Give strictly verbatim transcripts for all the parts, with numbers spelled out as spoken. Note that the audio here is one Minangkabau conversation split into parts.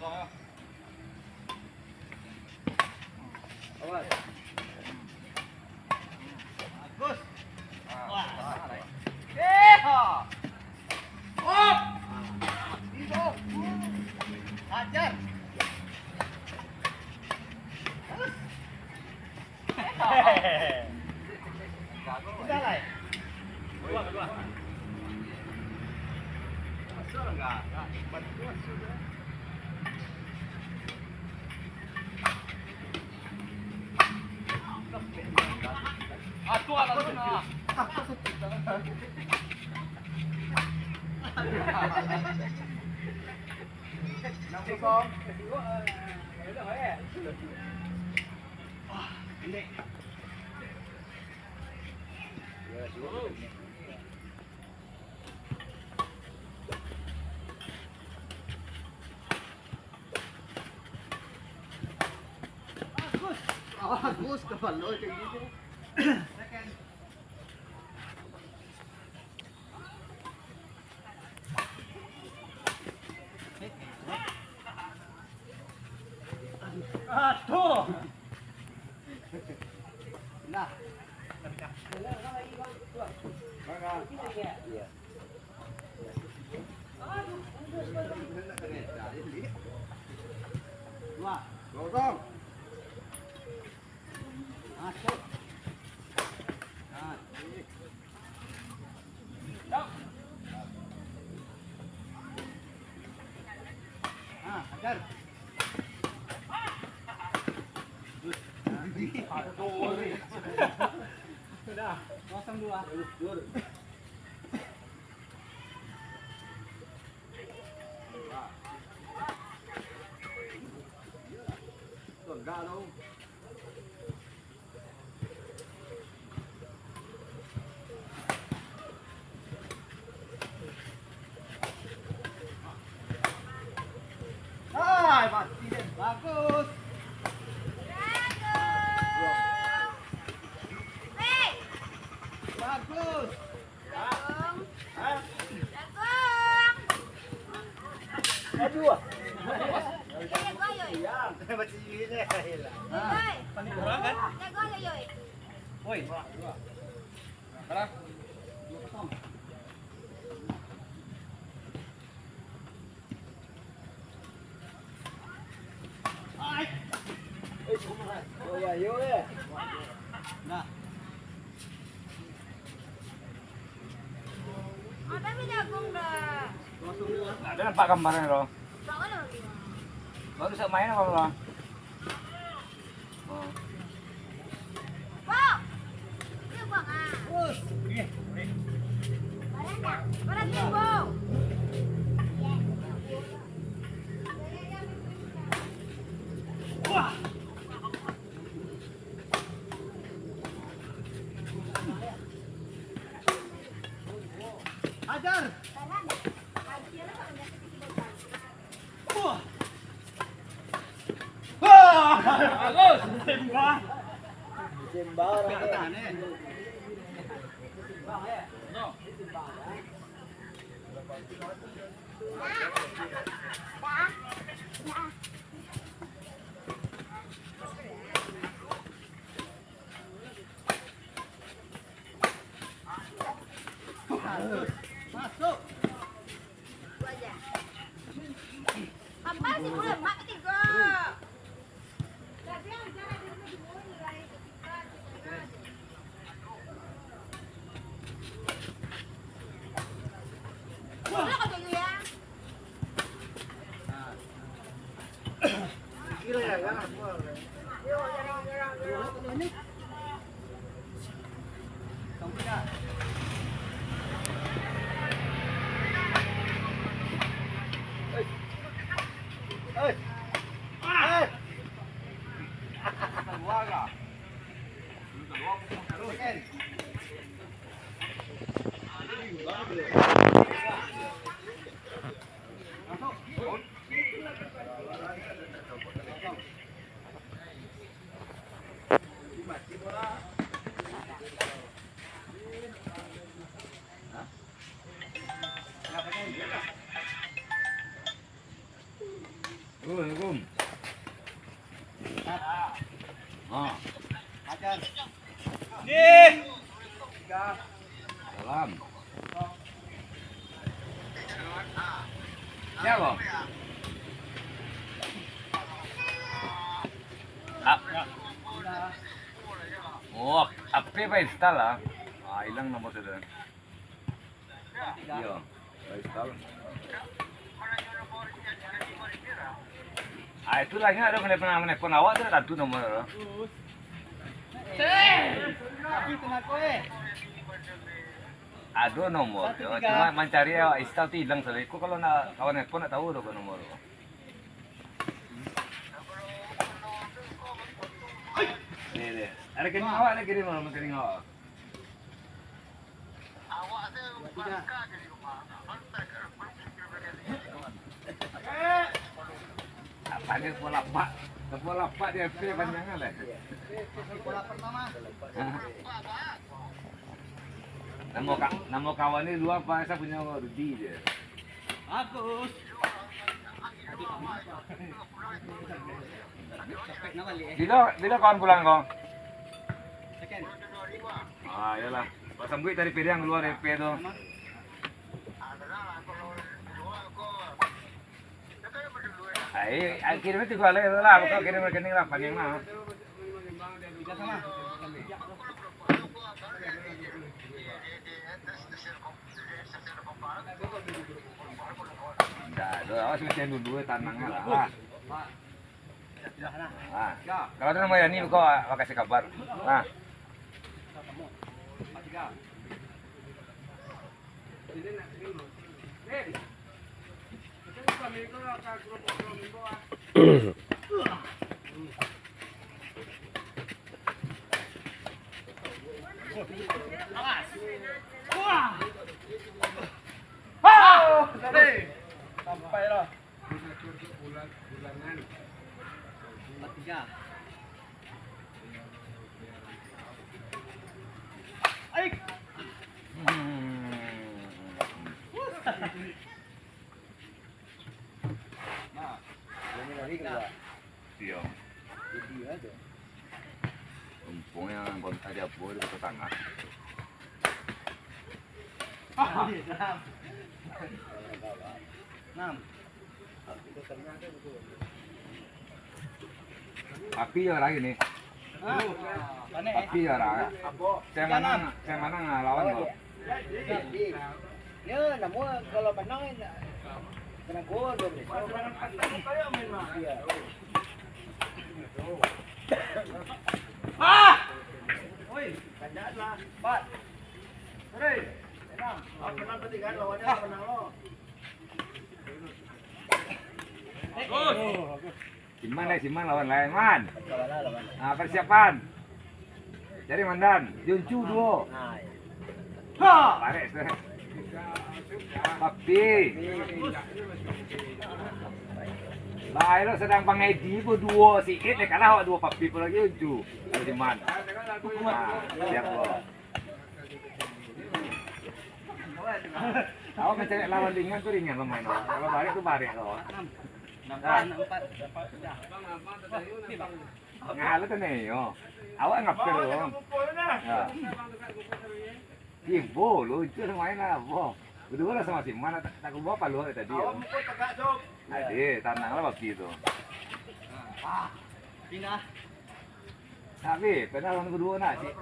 Awas. Bagus. Wah. Eh, ha. Hop. Itu. Hajar. Terus. Udah lah. Dua, dua. Ah, tu anak tu nah. Enam kosong. Ah, pendek. Bagus. Bagus, kapalo cak gitu. Aduh. Nah. Iya. Dua. Kosong. Masuk. Nah. Nah, hajar. Sudah, kosong dua. Enggak dong. Hai, mati deh. Bagus. Bagus. Hah? Jagung. Aduh. Jagung, Yoy. Jagung. Jagung, Yoy. Woi. Salah. Nah. Ada nampak gambarnya, bro. Baru bisa main apa, bro? Hajar. Wah. Wah. Bagus. Sembang. Sembang orang ni. Masuk. Apa sih, bulan mak ketiga? Bulan kau dulu ya. Assalamualaikum. Ah. Salam. Siapa? Ah. Oh, H P Pak Istal lah. Ah, hilang nomor sudah. Iyo, Pak Istal. Ah, itulah, ingat ado, kalau pernah menelpon awak tu, dak tantu nomor tu. Ado nomor tu, cuma mancari awak Istal tu hilang sudah. Iko kalau nak kawan nelpon, dak tahu tu nomor tu. Ni, ni. Rekening awak, ni kirim nomor rekening awak. Apa ni, bola pak? Bola pak di F P panjang lah. Namo ka-, namo kawan ni dua apa, saya punya Rudi je. Bagus. Bila, bila kawan pulang kau? Ah, iyalah. Pak Sambuik tadi piriang keluar dari P tu. Ai, ai, kirim itu lah, lah, kau kirim rekening lah, panjang lah. Dah, tu, awas macam dulu, tenang lah. Ah. Ah. Kalau ada nama Yani, kau, ah, kasih kabar. Ah. Sampai lah. Empat tiga. Aik. Nah, ini lagi kedua. Iya. Jadi aja. Untungnya kontak dia boy di kota tangah. Enam. Tapi yo lagi ni. Tapi yo lah. Saya mana, saya mana ngalawan kok. Yo, namun kalau menang, kena gol dong. Iya. Ah! Oi, kandak lah. Empat. Hore. Enam. Apa nanti kan lawannya menang lo. Bagus. Siman, eh, Siman lawan lain, Man. Ah, persiapan. Cari Mandan, Juncu duo. Ha, barek sudah. Papi. Lah, elok sedang Bang Edi pun duo sikit, eh, kalah awak duo Papi pun lagi Juncu. Cari Siman. Ah, siap, bro. Awak mencari lawan ringan tu ringan pemain awak. Kalau barek tu barek tu awak. Nampak, nampak. Nah, lu tu ni, yo. Awak ngapel tu. Ya. Ibo lu, itu main lah, bo. Kedua lah sama si Mana tak, tak keluar paluh tadi. Yo. Ade, tenang lah Papi tu. Pindah. Tapi, pernah lawan kedua nak, cik.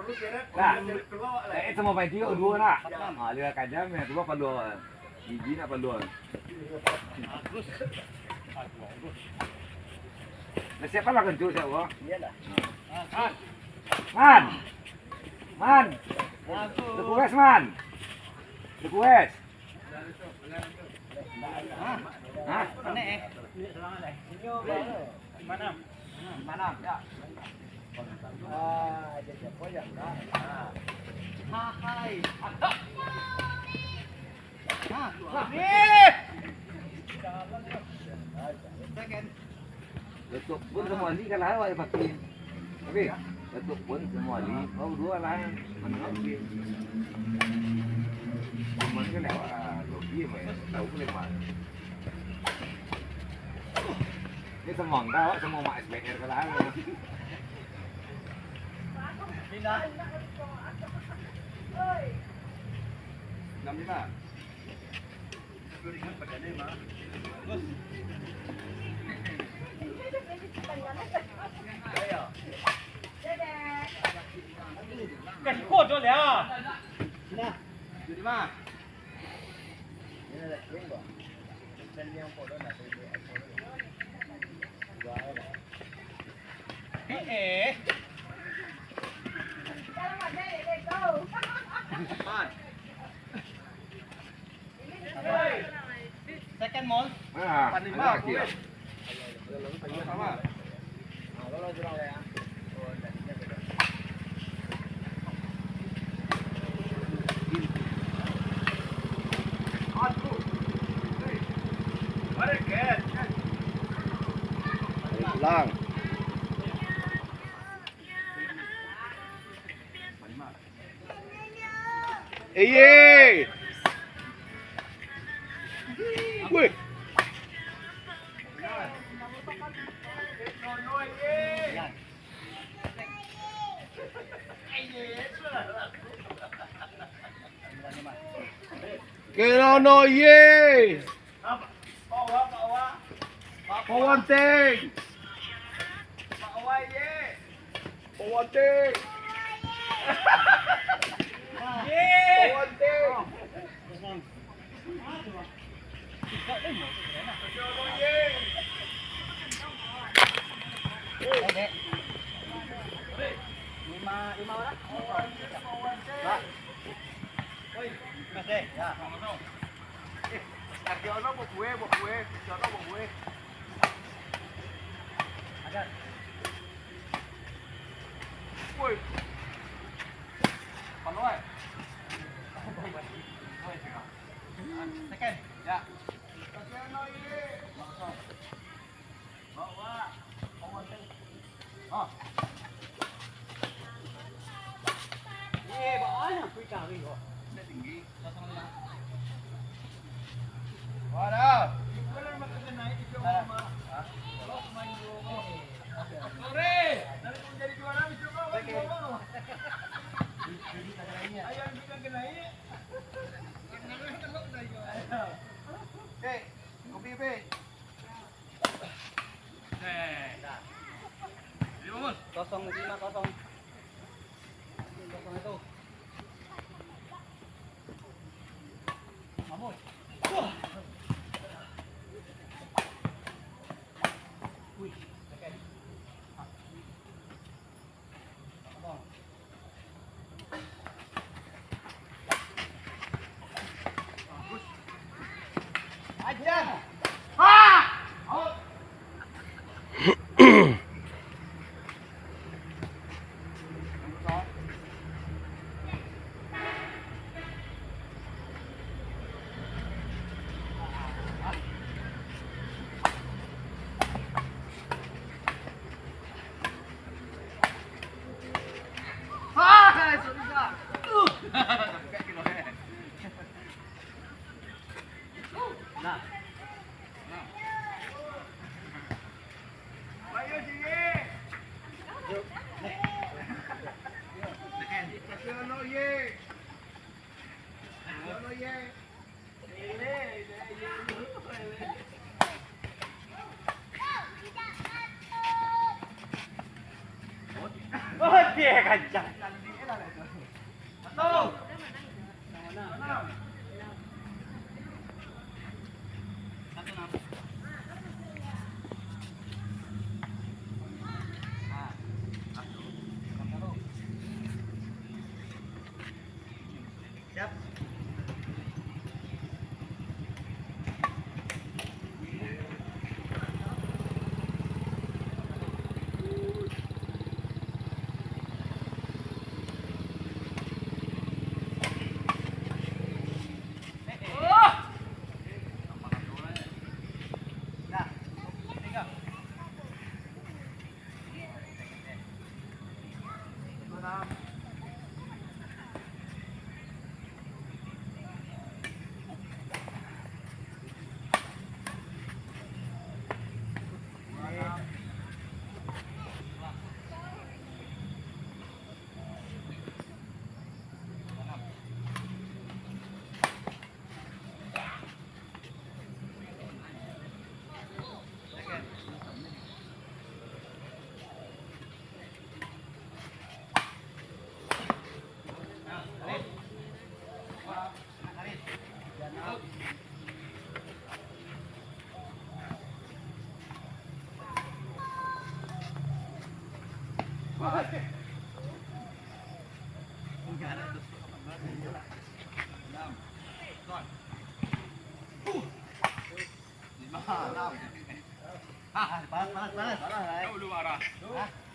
Nah, eh, sama main tiga kedua nak. Ah, dia kajam ya, kedua paluh. Gigi nak paluh. Nah, siapa lah kencur, siapa? Iyalah. Man. Man. Request, Man. Request. Hah? Aneh, eh. Mana? Mana? Ya. Ah, ada siapa ya? Ah. Hai. Ah, ni. Second. Datuk pun sama Ali kalah awak Papi. Tapi Datuk pun sama Ali, kau dua lah. Mana Papi? Cuman kan awak Robi main, tahu boleh main. Ini semua enggak, awak semua mak S B R kalah. Enam lima. Kasih kodol ya. Nah. Tujuh lima. Eh. Second mall. Ah, panima, ada lagi ya? Sama. Lang. Eye. Weh. Kerono ye. Pawanting. Pawanting. Pawanting. Lima, lima orang. Oi, kasih. Ya. Eh, kaki ono buat kue, buat kue. Kaki ono buat kue. Ada. Woi. Pano, eh. Second. Ya. Second, no, ye. Masuk. Oke, kopi, kopi. Kosong lima kosong. Kosong itu. Mampus. Wih, oke. Oh, dia kancang. Ah, panas, panas, panas. Panas, eh. Kau belum marah. Hah?